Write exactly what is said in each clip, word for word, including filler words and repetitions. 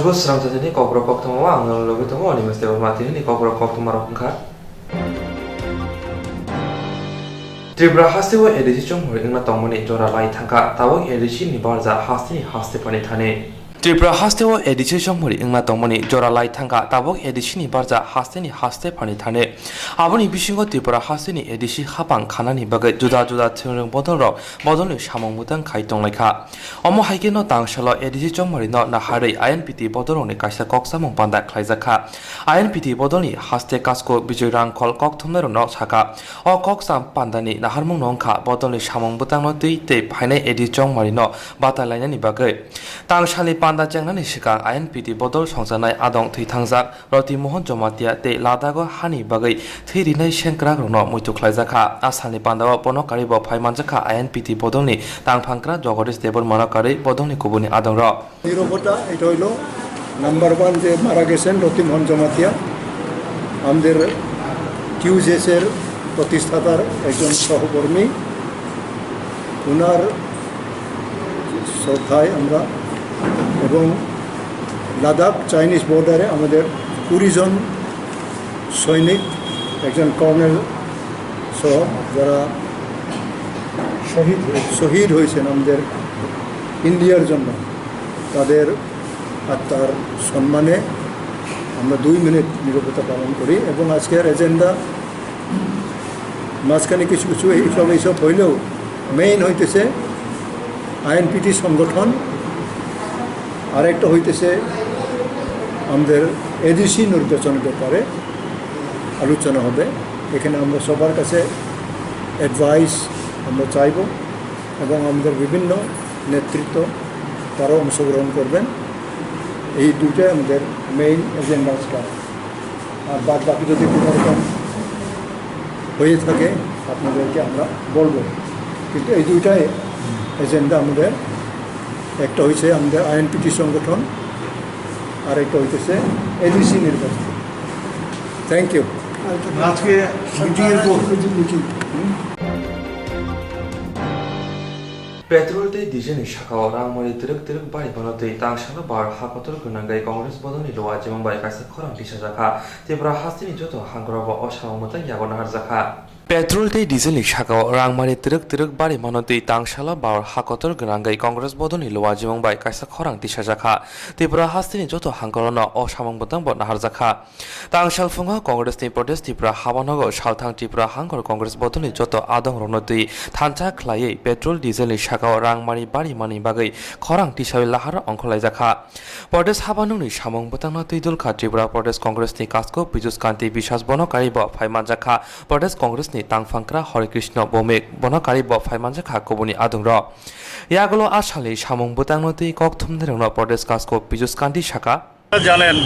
Bo srang jatini kokborok koktwma o ang nono logi tongo, Animesh Debbarma. Tini ni kokborok koktwma rok wngkha: Tripura haste o A D C chongmari wngna tongmani jora lai thangkha, tabuk A D C ni barja hasteni haste phani thani. Tripura haste o A D C chongmari wngna tongmani jora lai thangkha, tabuk A D C ni barja hasteni haste phani thani. Aboni bisingo Tripura hasteni A D C hapang khanani bagwi juda juda thwrwng bodol rok bodolni samung bwtang khai tonglaikha. Omo hai kheno tangsalo A D C chongmari no naharwi I N P T bodol rokni kaisa kok samung panda khlaijakha. I N P T bodolni haste kasko Bijoy Rangkhol kok thumnai rokno sakha. O kok sam pandani naharmung no wngkha bodolni samung bwtang no twi tei phainai A D C chongmari no batai lainani bagwi. Tangsalni panda chengnani swkang I N P T bodol songjaknai adong thwi thangjak Roti Mohan Jamatia tei Ladakh o hani bagwi thwi rinai sengkrakrokno muitu khlaijakha. A salni pandao bono karwi bo phai manjakha I N P T bodolni tangphangkra Jagadish Debbarmano karwi bodolni kubuni adongrok. নিরবতা, এটা হইল number one, যে মারা গেছেন রতিমোহন জমাতিয়া, আমাদের টিউজেসের প্রতিষ্ঠাতার একজন সহকর্মী। ওনার শ্রদ্ধায় আমরা এবং লাদাখ চাইনিজ বর্ডারে আমাদের কুড়ি জন সৈনিক, একজন কর্নেল সহ যারা শহীদ হয়েছে। শহীদ হয়েছেন আমাদের ইন্ডিয়ার জন্য, তাদের আত্মার সম্মানে আমরা দুই মিনিট নীরবতা পালন করি। এবং আজকের এজেন্ডা মাঝখানে কিছু কিছু এইসব এইসব হইলেও মেইন হইতেছে আইএনপিটি সংগঠন, আরেকটা হইতেছে আমাদের এডিসি নির্বাচনের ব্যাপারে আলোচনা হবে। এখানে আমরা সবার কাছে অ্যাডভাইস আমরা চাইব এবং আমাদের বিভিন্ন নেতৃত্ব তারাও অংশগ্রহণ করবেন। এই দুইটাই আমাদের মেইন এজেন্ডা আজকাল। আর বাদ বাকি যদি কোনো রকম হয়ে থাকে আপনাদেরকে আমরা বলবো, কিন্তু এই দুইটাই এজেন্ডা আমাদের। একটা হইছে আমাদের আইএনপিটি সংগঠন, আর একটা হইতেছে এডিসি নির্বাচন। Thank you. আজকে মিটিং এর পর meeting. Petrol tei diesel ni sakao rangmari twrwk twrwk bari mano twi tangsalo bar ha kotor gwnangwi Congress bodolni luwa jemang bai kaisa khorang tisajakha. Tripura hasteni joto hangkorogo o samung mwtang yago naharjakha. Petrol tei diesel ni sakao rangmari twrwk twrwk bari mano twi tangsalo bar ha kotor gwnangwi Congress bodolni luwa jemang bai kaisa khorang tisajakha. Tripura hasteni joto hangkorono o samung mwtang bo naharjakha. Tangsal phungo Congress ni Pradesh Tripura habanogo salthang Tripura hangkor Congress bodolni joto adongrokno twi thansa khlaiwi petrol diesel ni sakao rangmari bari mani bagwi khorang tisawi lahar ongkhorlaijakha. Pradesh habanungni samung bwtangno twi dulkha Tripura Pradesh Congress ni kasko Pijus Kanti Biswas bono karwi bo phai manjakha. Pradesh Congress ni tangphangkra Hare Krishna Bhowmik bono karwi bo phai manjakha kubuni adongrok. Yagulo a salni samung bwtangno twi kok thumnairokno Pradesh kasko Pijus Kanti sakha. জানেন,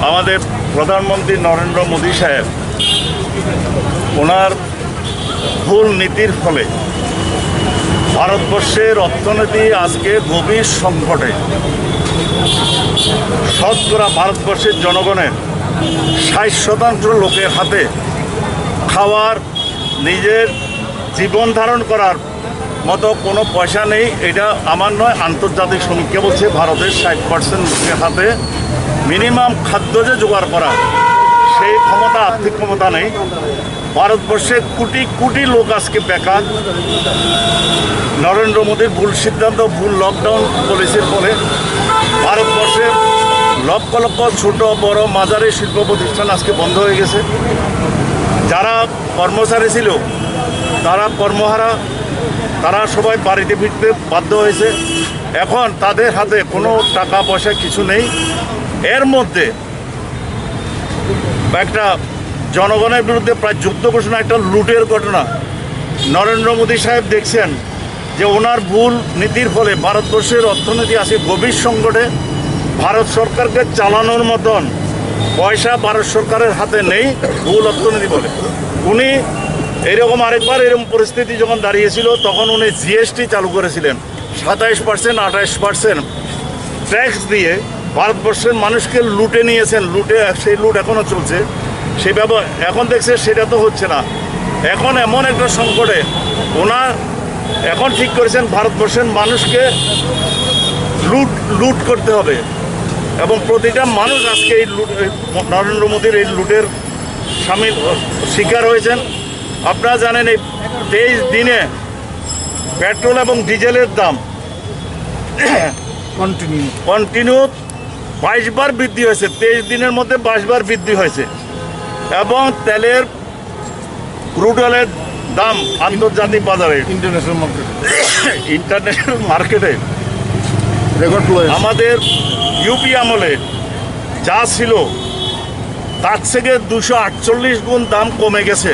আমাদের প্রধানমন্ত্রী নরেন্দ্র মোদী সাহেব, ওনার ভুল নীতির ফলে ভারতবর্ষের অর্থনীতি আজকে গভীর সংকটে। শতকরা ভারতবর্ষের জনগণের ষাট শতাংশ লোকের হাতে খাওয়ার, নিজের জীবন ধারণ করার মতো কোনো পয়সা নেই। এটা আমার নয়, আন্তর্জাতিক সমীক্ষা বলছে ভারতের ষাট পার্সেন্ট লোকের হাতে মিনিমাম খাদ্য যে জোগাড় করা, সেই ক্ষমতা, আর্থিক ক্ষমতা নেই। ভারতবর্ষে কোটি কোটি লোক আজকে বেকার। নরেন্দ্র মোদীর ভুল সিদ্ধান্ত, ভুল লকডাউন পলিসির ফলে ভারতবর্ষের লক্ষ লক্ষ ছোট, বড়, মাঝারি শিল্প প্রতিষ্ঠান আজকে বন্ধ হয়ে গেছে। যারা কর্মচারী ছিল, তারা কর্মহারা, তারা সবাই বাড়িতে ফিরতে বাধ্য হয়েছে। এখন তাদের হাতে কোনো টাকা পয়সা কিছু নেই। এর মধ্যে একটা জনগণের বিরুদ্ধে প্রায় যুদ্ধ ঘোষণা, একটা লুটের ঘটনা। নরেন্দ্র মোদী সাহেব দেখছেন যে ওনার ভুল নীতির ফলে ভারতবর্ষের অর্থনীতি আছে গভীর সংকটে। ভারত সরকারকে চালানোর মতন পয়সা ভারত সরকারের হাতে নেই, ভুল অর্থনীতি বলে। উনি এরকম আরেকবার এরকম পরিস্থিতি যখন দাঁড়িয়েছিল, তখন উনি জিএসটি চালু করেছিলেন। সাতাইশ পার্সেন্ট, আঠাইশ পার্সেন্ট ট্যাক্স দিয়ে ভারতবর্ষের মানুষকে লুটে নিয়েছেন, লুটে, সেই লুট এখনো চলছে। সেই ব্যব-, এখন দেখছে সেটা তো হচ্ছে না। এখন এমন একটা সংকটে ওনার এখন ঠিক করেছেন ভারতবর্ষের মানুষকে লুট, লুট করতে হবে। এবং প্রতিটা মানুষ আজকে এই লুট, এই নরেন্দ্র মোদীর এই লুটের সামিল, শিকার হয়েছেন। আপনারা জানেন, এই তেইশ দিনে পেট্রোল এবং ডিজেলের দাম কন্টিনিউ কন্টিনিউ বাইশ বার বৃদ্ধি হয়েছে। তেইশ দিনের মধ্যে বাইশ বার বৃদ্ধি হয়েছে এবং তেলের, ক্রুড অয়েলের দাম আন্তর্জাতিক বাজারে, ইন্টারন্যাশনাল মার্কেটে ইন্টারন্যাশনাল মার্কেটে রেকর্ড লো। আমাদের ইউপি আমলে যা ছিল, তার থেকে দুশো আটচল্লিশ গুণ দাম কমে গেছে।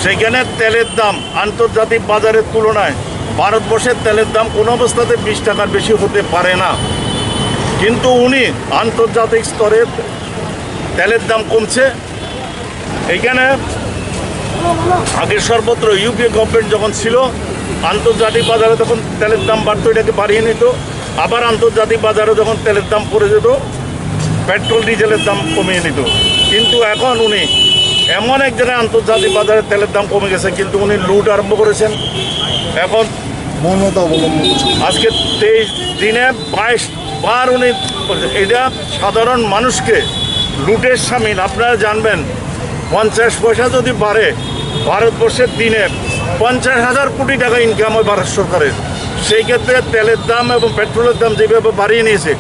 সেখানে তেলের দাম আন্তর্জাতিক বাজারের তুলনায় ভারতবর্ষের তেলের দাম কোনো অবস্থাতে বিশ টাকার বেশি হতে পারে না। কিন্তু উনি আন্তর্জাতিক স্তরে তেলের দাম কমছে। এখানে আগে সর্বত্র ইউপিএ গভর্নমেন্ট যখন ছিল, আন্তর্জাতিক বাজারে তখন তেলের দাম বাড়তো, এটাকে বাড়িয়ে নিত। আবার আন্তর্জাতিক বাজারে যখন তেলের দাম পড়ে যেত, পেট্রোল ডিজেলের দাম কমিয়ে নিত। কিন্তু এখন উনি এমন এক জায়গায় আন্তর্জাতিক বাজারে তেলের দাম কমে গেছে, কিন্তু উনি লুট আরম্ভ করেছেন। এখন মৌনতা অবলম্বন করছেন। আজকে তেইশ দিনে বাইশ বার উনি, এটা সাধারণ মানুষকে লুটের সামিল। আপনারা জানবেন, পঞ্চাশ পয়সা যদি বাড়ে, ভারতবর্ষের দিনে পঞ্চাশ হাজার কোটি টাকা ইনকাম হয় ভারত সরকারের। সেই ক্ষেত্রে তেলের দাম এবং পেট্রোলের দাম যেভাবে বাড়িয়ে নিয়েছে,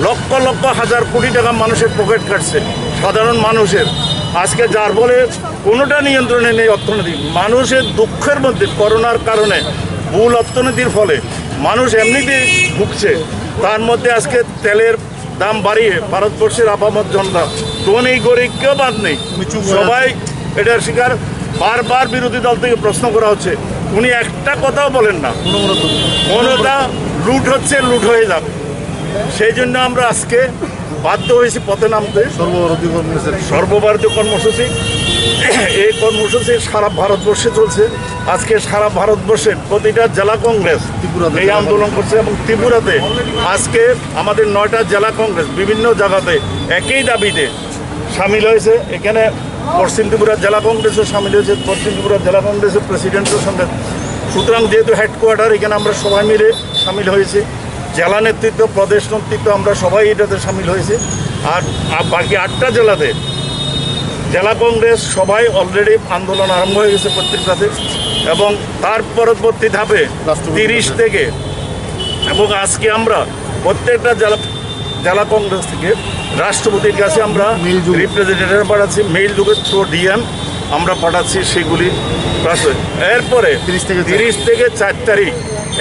লক্ষ লক্ষ হাজার কোটি টাকা মানুষের পকেট কাটছে, সাধারণ মানুষের। আজকে যার ফলে কোনোটা নিয়ন্ত্রণে নেই অর্থনীতি। মানুষের দুঃখের মধ্যে, করোনার কারণে, ভুল অর্থনীতির ফলে মানুষ এমনিতেই ভুগছে। তার মধ্যে আজকে তেলের দাম বাড়িয়ে ভারতবর্ষের আপামর জনতা, ধনী গরিব কেউ বাদ নেই, সবাই এটার শিকার। বারবার বিরোধী দল থেকে প্রশ্ন করা হচ্ছে, উনি একটা কথাও বলেন না। মমতা লুট হচ্ছে, লুট হয়ে যাবে। সেই জন্য আমরা আজকে বাধ্য হয়েছি পথে নামতে। সর্বভারতীয় কর্মসূচি। সর্বভারতীয় কর্মসূচি। এই কর্মসূচি সারা ভারতবর্ষে চলছে। আজকে সারা ভারতবর্ষের প্রতিটা জেলা কংগ্রেস ত্রিপুরাতে এই জেলা আন্দোলন কংগ্রেস। করছে এবং ত্রিপুরাতে আজকে আমাদের নয়টা জেলা কংগ্রেস বিভিন্ন জায়গাতে একই দাবিতে সামিল হয়েছে। এখানে পশ্চিম ত্রিপুরা জেলা কংগ্রেসও সামিল হয়েছে, পশ্চিম ত্রিপুরা জেলা কংগ্রেসের প্রেসিডেন্টও সঙ্গে। সুতরাং যেহেতু হেডকোয়ার্টার, এখানে আমরা সবাই মিলে সামিল হয়েছি, জেলা নেতৃত্ব, প্রদেশ নেতৃত্ব, আমরা সবাই এটাতে সামিল হয়েছি। আর, আর বাকি আটটা জেলাতে জেলা কংগ্রেস সবাই অলরেডি আন্দোলন আরম্ভ হয়ে গেছে প্রত্যেকটাতে, এবং তার পরবর্তী ধাপে রাষ্ট্রপতির তিরিশ কাছে। থেকে, এবং আজকে আমরা প্রত্যেকটা জেলা, জেলা কংগ্রেস থেকে রাষ্ট্রপতির কাছে আমরা মেইল যোগে। রিপ্রেজেন্টেটিভ পাঠাচ্ছি, মেইল যোগে থ্রু ডিএম আমরা পাঠাচ্ছি, সেগুলি রাষ্ট্র-, এরপরে তিরিশ থেকে চার। তিরিশ থেকে চার তারিখ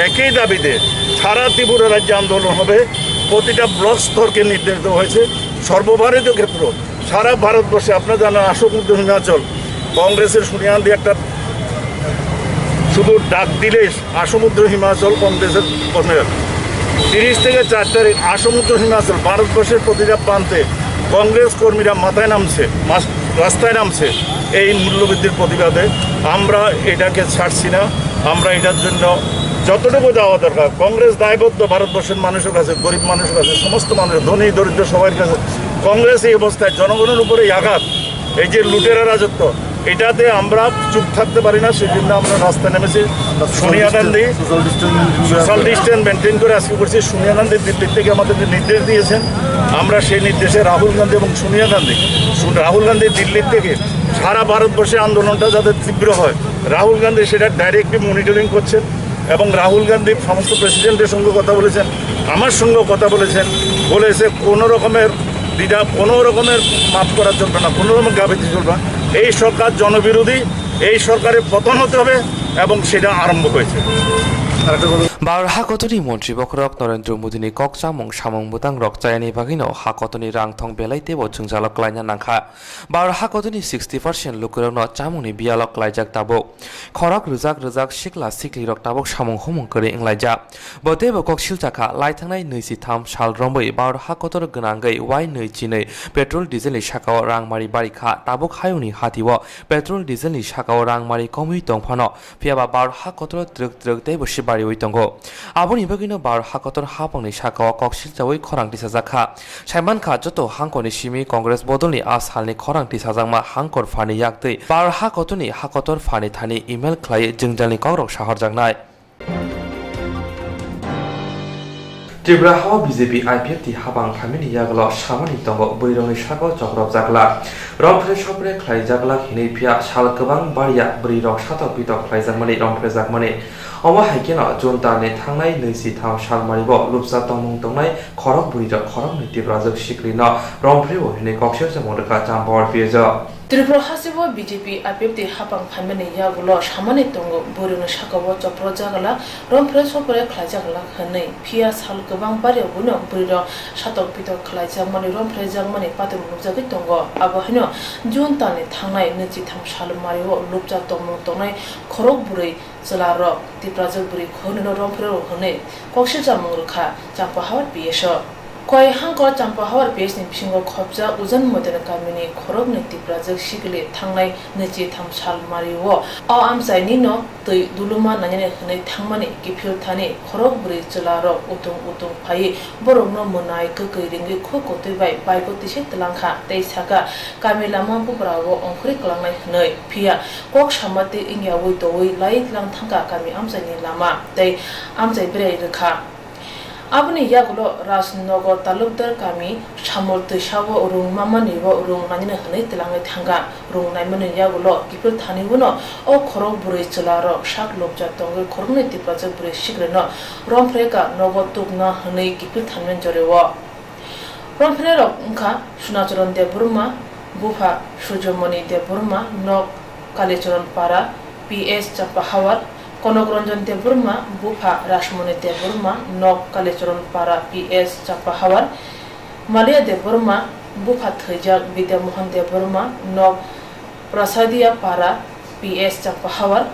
একই দাবিতে সারা ত্রিপুরা রাজ্যে আন্দোলন হবে। প্রতিটা ব্লক স্তরকে নির্দেশ দেওয়া হয়েছে। সর্বভারতীয় ক্ষেত্র, সারা ভারতবর্ষে আপনারা জানেন, আসাম উত্তর হিমাচল কংগ্রেসের সোনিয়া গান্ধী একটা শুধু ডাক দিলে আসাম উত্তর হিমাচল কংগ্রেসের কর্মীরা তিরিশ থেকে চার তারিখ আসাম উত্তর হিমাচল ভারতবর্ষের প্রতিটা প্রান্তে কংগ্রেস কর্মীরা মাথায় নামছে, মাস-, রাস্তায় নামছে এই মূল্যবৃদ্ধির প্রতিবাদে। আমরা এটাকে ছাড়ছি না। আমরা এটার জন্য যতটুকু যাওয়া দরকার, কংগ্রেস দায়বদ্ধ ভারতবর্ষের মানুষের কাছে, গরিব মানুষের কাছে, সমস্ত মানুষ, ধনী দরিদ্র সবার কাছে। কংগ্রেস এই অবস্থায় জনগণের উপরে এই আঘাত, এই যে লুটেরা রাজত্ব, এটাতে আমরা চুপ থাকতে পারি না। সেই জন্য আমরা রাস্তায় নেমেছি। সোনিয়া গান্ধী সোশ্যাল ডিস্টেন্স মেনটেন করে আজকে করছি। সোনিয়া গান্ধী দিল্লি থেকে আমাদেরকে নির্দেশ দিয়েছেন, আমরা সেই নির্দেশে রাহুল গান্ধী এবং সোনিয়া গান্ধী, সু-, রাহুল গান্ধী দিল্লি থেকে সারা ভারতবর্ষে আন্দোলনটা যাতে তীব্র হয়, রাহুল গান্ধী সেটা ডাইরেক্টলি মনিটরিং করছেন এবং রাহুল গান্ধী সমস্ত প্রেসিডেন্টের সঙ্গে কথা বলেছেন, আমার সঙ্গেও কথা বলেছেন, বলেছে কোনো রকমের দ্বিধা, কোনো রকমের মাফ করার চলবে না, কোনো রকমের গাফিলতি চলবে না। এই সরকার জনবিরোধী, এই সরকারের পতন হতে হবে এবং সেটা আরম্ভ হয়েছে। Bharat hakotorni montri bokhorok Narendra Modini kok chamung samung bwtang rok chayani bagwino hakotorni rang thong belai teibo jwngjalo klaina nangkha. Bharat hakotorni sixty percent lukurokno chamungni biyalo klaijak tabuk. Khorok rwjak rwjak sikla siklirok tabuk samung humung kwrwi wnglaijak. Bo teibo kok silchakha, laithangnai nwi si tham sal romwi Bharat hakotor gwnangwi wai nwi chinwi petrol dieselni sakao rangmari barikha. Tabuk hayungni hatio petrol dieselni sakao rangmari komwi tongphano, phiyaba Bharat hakotoro twrwk twrwk teibo se bariwi tongo. Aboni bagwino Bharat hakotor hapangni sakao kok silchawi khorang tisajakha. Saimankha, joto hangkorni simi Congress bodolni a salni khorang tisajakma hangkor pharni yaktwi Bharat hakotorni hakotor pharni thani email khlaiwi jwngjalni kokrok sahorjaknai. Tripura hao B J P I P F T hapang phaimani yagulo samani tongo bwrwirokni saka o chopropjak glak, romphre sophre khlaijak glak hinwi, phiya sal kwbang barya bwrwirok satok pitok khlaijakmani romphrejakmani. Omo hai kheno June talni thangnai nwichi tham salmario lupcha tongmung tongnai khorok bwrwirok khoroknwi Tiprajwk sikrino romphreo hinwi koksirjak mung rwkha Champahawar P S o. Tripura hasteo B J P I P F T hapang phaimani yagulo samani tongo bwrwirokni saka o chopropjak glak, romphre sophre khlaijak glak hinwi, phiya sal kwbang barya buino bwrwirok satok pitok khlaijakmani, romphrejakmani paithago nukjagwi tongo. Abo haino June talni thangnai nwichi tham salmario lupcha tongmung tongnai khorok bwrwi chwlarok Tiprajwk bwrwi khoroknwino romphreo hinwi koksirjak mung rwkha Champahawar P S o. Koi hangkor Champahawar P S ni bisingo khopjak Ujan Moidani kamini khoroknwi Tiprajwk sikli thangnai nwichi tham salmario o amchainino twi duluma nainani hinwi thangmani kiphil thani khorok bwrwi chwlarok utung utung phaiwi borokno mwnai kwkwi ringwi khuk kotwi bai bike o tisa twlangkha tei sakha, kami lama buprao ongkhorwi kwlangnai hinwi, phiya kok sama tei wngyaui doui lai twlang thangkha kami amchaini lama tei amchai berai rwkha. Aboni yagulo Rajnagar talukdar kami Samul twisao rung mamani o rung nainani hinwi twlangwi thangkha. Rung naimani yagulo kiphil thani uno o khorok bwrwi chwlarok sak lobjak tongwi khoroknwi Tiprajwk bwrwi sikrino romphre ka nogo tubna hinwi kiphil thanimani jorao. Romphrerok wngkha Sunacharan Debbarma, bupha Surjomoni Debbarma, nok Kalicharan Para, P S Champahawar, Konok Ranjan Debbarma, bupha Rajmoni Debbarma, nok Kalicharan Para, P S Champahawar, Malia Debbarma, bupha thwijak Bidya Mohan Debbarma, nok Prasadia Para, P S Champahawar,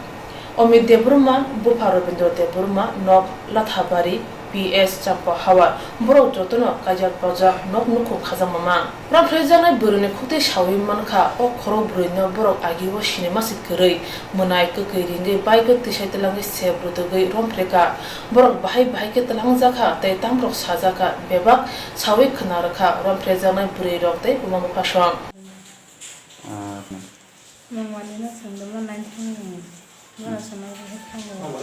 Omit Debbarma, bupha Robindra Debbarma, nok Lathabari, P S Champahawar, borok jotono kaijak bojak nok nukhung khajakma mang. Romphrejaknai bwrwini khuktwi saui mankha, o khorok bwrwino borok agio sinima se kwrwi, mwnai kwkwi ringwi bike o tisai twlangwi sep rwtwgwi romphreka. Borok bahai bahai khe twlangjakha tei tamrok sajakha, bebak saui khna rwkha romphrejaknai bwrwirok tei buma buphasong. Ah. Nwng manwino swngdima nai thangni borok swmai rwui thango.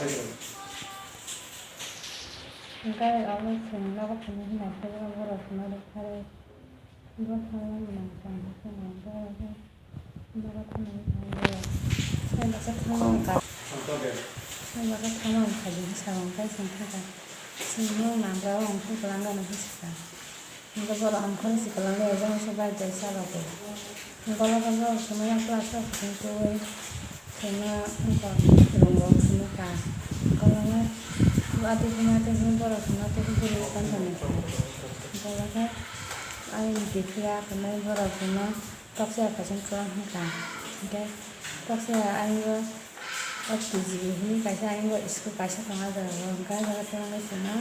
Hwnkhe abo chwng nogo thangwi hwnai khe borok swmai rwkharwi bo thangma mwnang tong khe chwng borok nogo thangwi thango. Sai baksa thangma wngkha. Sai baksa thangma wngkha, bini saka wngkha, chwng thangkha. Chwngno nangkha, o wngkha, kwlangkha, nangkha, swkang. Hingke borok ang khoroksa kwlangwi ejang se bike bai chalogo. Hingke olo borok swmai class o kuchung twiwi swima wngkha, room o swima ta. Kwlangwi atwi hwnwi atwi hwnwi borok swima tei bwrwi tongthani kha. Hingke olo khe ayang kiphilwi akhornai borok swima toksa ya kaisa kwchwng wngkha. Hingke toksa ya ayang o T G B hwnwi kaisa ayang o school kaisa tongo ah jaga o. Hingke ah jaga o tongo swima.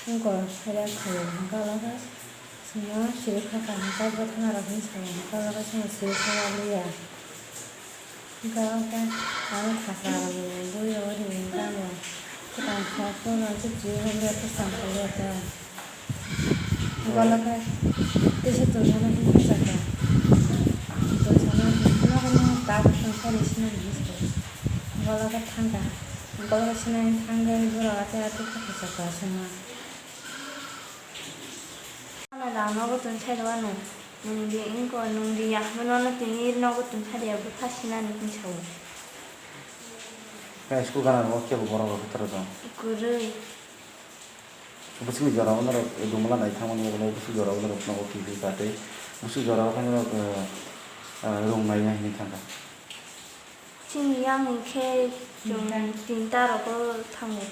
Wngkha, khairok khaio, hwnkhe olo khe chwngno siri kha kha, hwnkhe bo thana rok hinwi sao, hwnkhe olo khe chwngno siri kha ya liya. Hwnkhe olo khe ano thasa rok bo bui rogwi ri, hwnkhe ano kwthang kha, phone rok se chiri rw khe kwcham kha liya khe. Hwnkhe olo khe tisa tongthana hinwi khe chakha. Tongthana hinwi khe tak tongthani sinani hinwi sao. Hwnkhe olo khe thangkha. Hwnkhe olo khe sinani thangwi borok atwi atwi khe kha chakha chwngno. Ano da nogo tun sai rwano, nwng di wngkha, nwng di ya hwnwi nono tini nogo tun sai rwya, bwkha sinani hinwi sao. Khe school gana rok kebo borok rok kwtharo tong? Kwrwi. Bwswk jora o norok dumla nai thangmani, obo bwswk jora o norok nogo kiphilwi ka tei bwswk jora o khe norok, eh, eh, rung naina hinwi thangkha. Chini yang hwnkhe chwng tinta rogo thango.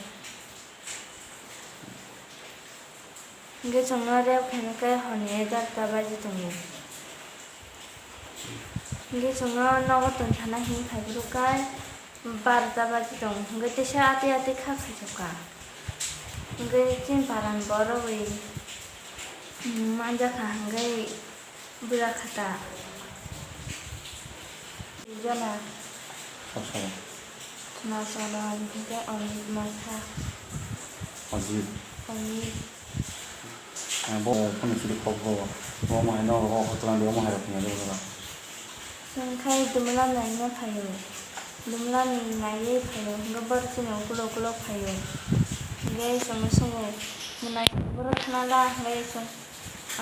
Hwnkhe chwngno rep khaina khe horni egarota baji tongo. Hwnkhe chwngno nogo tongthana hinwi phaiphuru khe barota baji tongo. Hwnkhe teisa atwi atwi kha khaijokha. Hwnkhe chini parani borok bai manjakha hwnkhe. Bwra khata. Jona. Sab sabo. Sona sona, hingke Omit masa. Omit. Omit. Ang bo phone chili kok bo. Bo mo hai no ro ho tlang de mo hai ro phone de. Song khai dumla nai no phayo. Dumla ni nai ye phayo. Hingke bor chini ukulok ukulok phayo. Hingke somo somo. Mwnai borok thana la hwnwi song.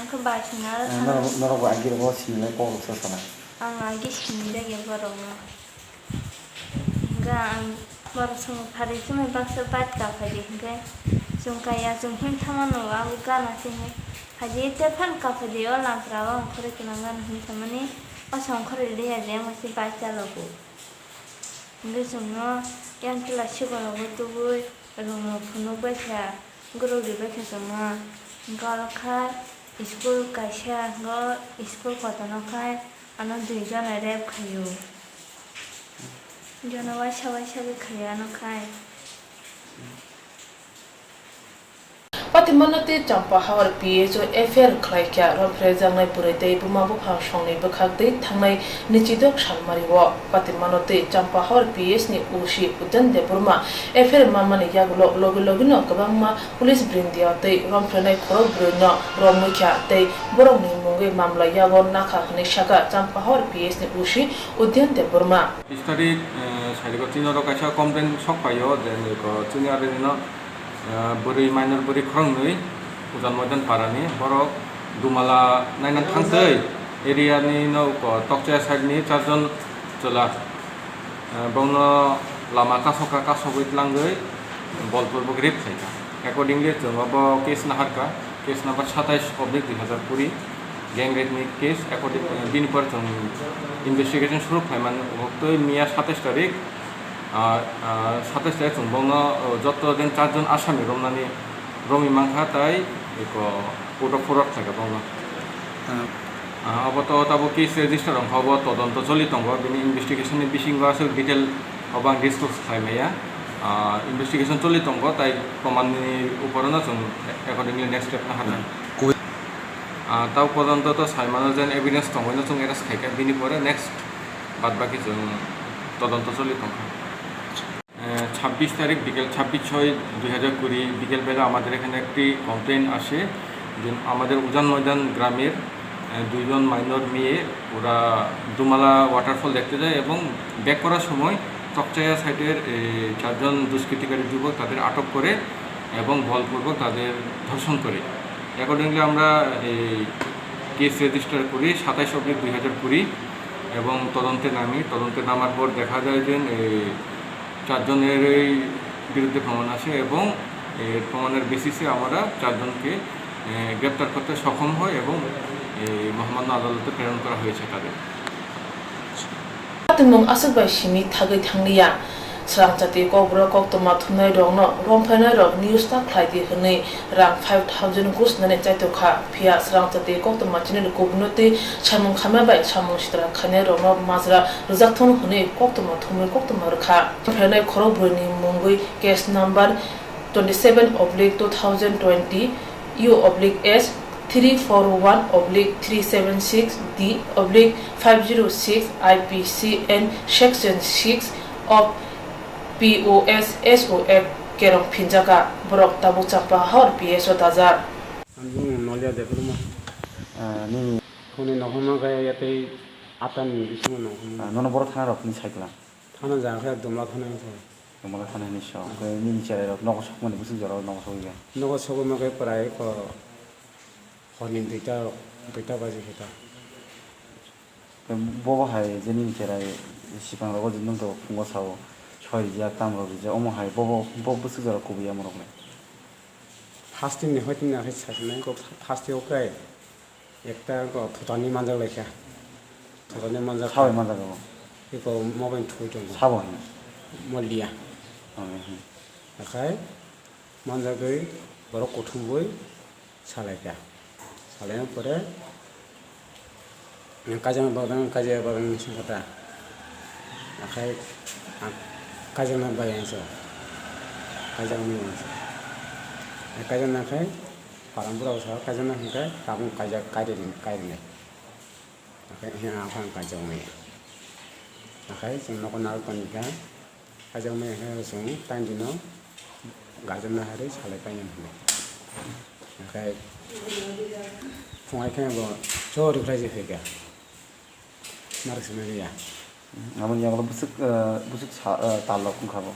Ang khe bai sina aro thana. Norok, norok bo agi rogo sinilai kok rok sa sana. Ang agi sini dege borokno. Hingke ang borok song phari chumui baksa bike kaphai di hingke chwng kaya chwng him thangmano abo gana sini. Phaidi te phan kaphai di o lamsra o ang khoroi kinang gana him samani o song khoroi liya je ang se bike chalogo. Hingke chwngno yang chwla sikon rokbo tubui rwngno phunuk bai kha, guruk ri bai kha chwngno. Hingke oro kha school kaisa, hingke o school kotorno khai ano dui jona rep khaio. Jona waisa waisa khe khaio ano khai. Patimano tei Champahawar P H O F I R khlaikha, romphrejaknai bwrwi tei buma buphang songni bwkhak twi thangnai nichidok salmario. Patimano tei Champahawar P H ni O C Udyan Debbarma F I R mamani yagulo logi logino kwbangma police brindia tei romphrenai khorok bwrwino romwikha tei borokni mungwi mamla yago nakha hwnwi sakha Champahawar P H ni O C Udyan Debbarma. Bis tarik, eh, Sairikot chini oro kaisa complaint sok phaio je, eko chini aro nino, eh, bwrwi minor bwrwi khoroknwi Ujan Moidan parani borok Dumala naina thangtwi area ni no ko Tokchaya side ni charjon chwla, eh, bongno lama kasoka kasogwi tlangwi bolpurbo rape khaikha. Accordingly, chwng obo case naharkha, case number satais oblik dui hazar kuri, gang rape ni case. According, bini pore chwng investigation suru khlaimani, oktwi miya satais tarik, ah, ah, satais tarik chwng bono, oh, joto den charjon asami romnani romwi mankha, tai eko court o forward khlaikha bono. Ah, obo to tabuk case register wngkha, obo todonto choli tongo, bini investigation ni bisingo aswk detail obo ang disclose khlai maya. Ah, investigation choli tongo, tai proman ni upor no chwng accordingly next step naharnai. Ah, tabuk pojonto to sai mano je evidence tongwi no chwng arrest khaikha, bini pore next bad baki chwng todonto choli tongkha. আহ, ছাব্বিশ তারিখ বিকেল, ছাব্বিশ ছয় দুই হাজার কুড়ি বিকেল বেলা আমাদের এখানে একটি কমপ্লেন আসে যে আমাদের উজান ময়দান গ্রামের, আহ, দুইজন মাইনর মেয়ে, ওরা দুমালা ওয়াটারফল দেখতে যায় এবং ব্যাক করার সময় তকচায়া সাইডের, এ, চারজন দুষ্কৃতিকারী যুবক তাদের আটক করে এবং বলপূর্বক তাদের ধর্ষণ করে। অ্যাকর্ডিংলি আমরা এই কেস রেজিস্টার করি সাতাইশ অবলিক দুই হাজার কুড়ি এবং তদন্তে নামি। তদন্তে নামার পর দেখা যায় যে, এ, চারজনেরই বিরুদ্ধে প্রমাণ আছে এবং এর প্রমাণের বেসিসে আমরা চারজনকে, এ, গ্রেপ্তার করতে সক্ষম হই এবং এই মহামান্য আদালতে প্রেরণ করা হয়েছে তাদের। Tongmung aswk bai simi thagwi thangliya. Srangchati kokborok koktwma thumnairokno romphainairok news ta khlaidi hwnwi rang five thousand gusnani chaitokha. Phiya srangchati koktwma chini kubunotwi samung khamya bai samung sitra khainairokno majra rwjakthung hwnwi koktwma thumwi koktwma rwkha. Romphainai khorok bwrwini mungwi case number twenty seven oblique two thousand twenty U oblique S three four one oblique three seven six D oblique five zero six I P C and section six of P O S S O F kerong phinjaka borok tabuk Champahawar P S o dajak. Ang bumung Nolia Debbarma. Ah, nini? Hwnwi nokhorma khe yatwi atani bisingo nokhorma. Ah, nono borok thana rok ni cycle? Thana jaga khe Dumla thana wngkha. Dumla thana hinwi sa. Oke, nini cherai rok nogo sokmani bwswk jora nogo sogwi khe? Nogo sogwi ma khe prai ko horni duita, duita baji khe ta. Oke, bobo hai je nini cherai swkang rogo je nwng to phungo sao soi rijak, tam rok rijak, omo hai bobo, bo bwswk jora kubui ya morok le? First time ni hoi tini akhe sasinai ko first o kai. Ekta ko thotani manjak laikha. Thotani manjak. Sabai manjak abo? Eko mobile thwi tongo. Sabo hino? Molia. Oh, hmm. Akhai manjagwi borok kuthumwi salaikha. Salaina pore kaijak bagwi, kaijak bagwi singkha ta. Akhai kaijak bagwi ang so. Kaijak bagwi ang so. Kaijak nakhai. Param pura o sa kaijak na hwnkhe tabuk kaijak kairwi, kairwi nai. Hwnkhe he ang phang kaijak maya. Hwnkhe chwng nogo narwk tongkha, kaijak maya khe chwng taini dino gajarna harwi salai painani hwnwi. Hwnkhe phungai khe bo cho rwkhlai se phaikha. Narwk simi ya. Aboni yagulo bwswk, eh, bwswk sa, eh, tal rok wngkha bo.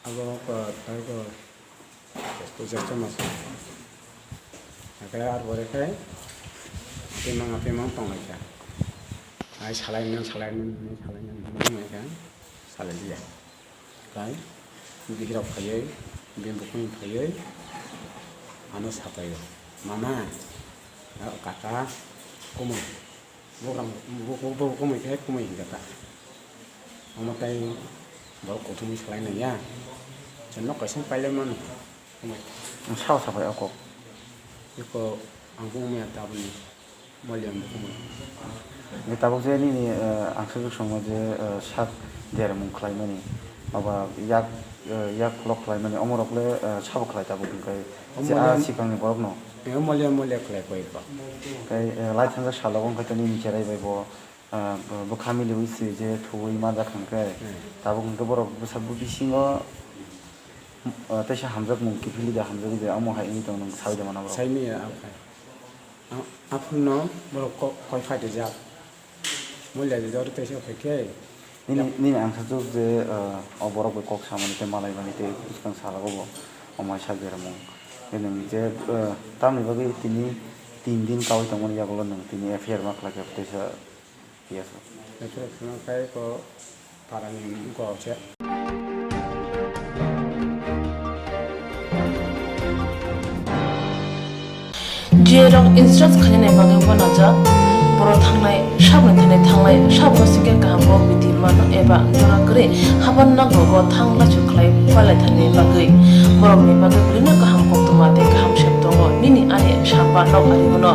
Abo ko, tei ko, Puja chama sa. Akai ar bore kai. Pemang pemang tong lai kha. Ai salai nang salai nang salai nang tong lai kha. Salai dia. Kai. Bihirok phaiwi, bini bukhuk phaiwi. Ano sapaio. Mama. Kaka. Kumui. Bugrang, bu-, bu-, bu-, kumui khe kumui hinkha ta. Omo tei borok kuthumwi salai naiya. Chwng nok kaisa pailai mano. Kumui. Sao sabai o kok. Eko ang kumui ya tabuni. Moliya ang kumui. Ni tabuk je nini, eh, ang sujak songo je, eh, sak dermung khlaimani. Oba yak, eh, yak lok khlaimani. Omorok le, eh, sabo khlai tabuk hwnkhai. Je a sikangni borokno. Moliya, moliya khlai koi ba. Tei, eh, lai thangjak salo wngkha tei nini cherai bai bo, eh, bo kha miliwi se je thuwi manjak hwnkhe, tabuk hwnkhe borok bwsa bisingo, eh, teisa hamjakmung kiphilwi da hamjagwi da omo hai wngwi tong nang sawi da mano borok. Saimaya aphai. A-, aphangno borok ko-, koi phaitijak. Moliya jora teisa phaikhe. Nini, nini ang sajak je, eh, o borok bai kok samani tei malaimani tei bwskang salo bo omai sak beramo. Tei nwng je, eh, tamni bagwi tini tin din kaui tongmani yagulo nwng tini F I R ma khlai khe teisa P S o. F I R khna khai ko parani go se. Jerok insurance khainani bagwi uanajak, borok thangnai, saboni thani thangnai, sabno singkhe kaham kok bidi rwano eba jora kwrwi haban nokrogo thang laisu khlai pailaithani bagwi. Borokni bagwi bwrwino kaham koktwma tei kaham sep tongo, nini ani samba nok ari hwno.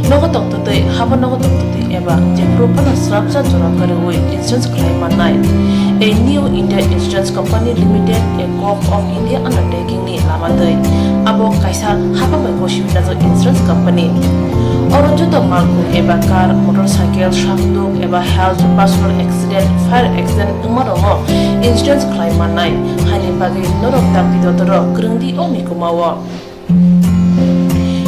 Nogo tongtwtwi, haban nogo tongtwtwi eba jephuru phano srapsa jora kwrwi insurance khlai mannai. A New India Insurance Company Limited, a Gov of India undertaking ni lama twi. Abo kaisa hapang bai bosi wngjak insurance company. Oro joto malkhung eba car, motorcycle, sakduk eba health, personal accident, fire accident wngma rokno insurance khlai mannai. Haini bagwi norok dakti dotoro kwrwngdi o mikumao.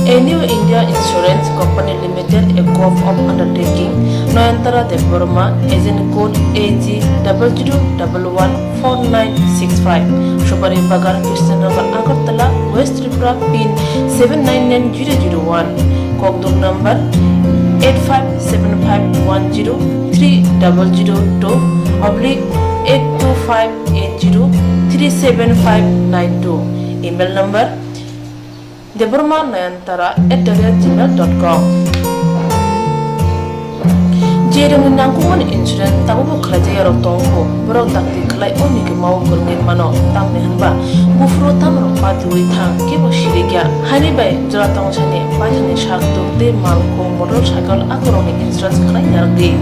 A New India Insurance Company Limited, a Gov of Undertaking, Nayantara Debbarma, agent code A G double zero double one four nine six five, Supari Bagan, Krishnanagar, Agartala, West Tripura, pin seven nine nine zero zero one, Kokduk number eight five seven five one zero three double zero two oblique eight two five eight zero three seven five nine two, email number Debbarma Nayantara at the rate gmail dot com. Jerokni nangkukmani insurance tabukbo khlaijak yarok tongo, borok dakti khlai o mikimao kwrwngwi mano, tamni hwnba buphuru tamrok patiwi thang, kebo sirikya. Haini bai jora tongthani paithani sak tuk tei malkhung, motorcycle akorokni insurance khlai narwkdi.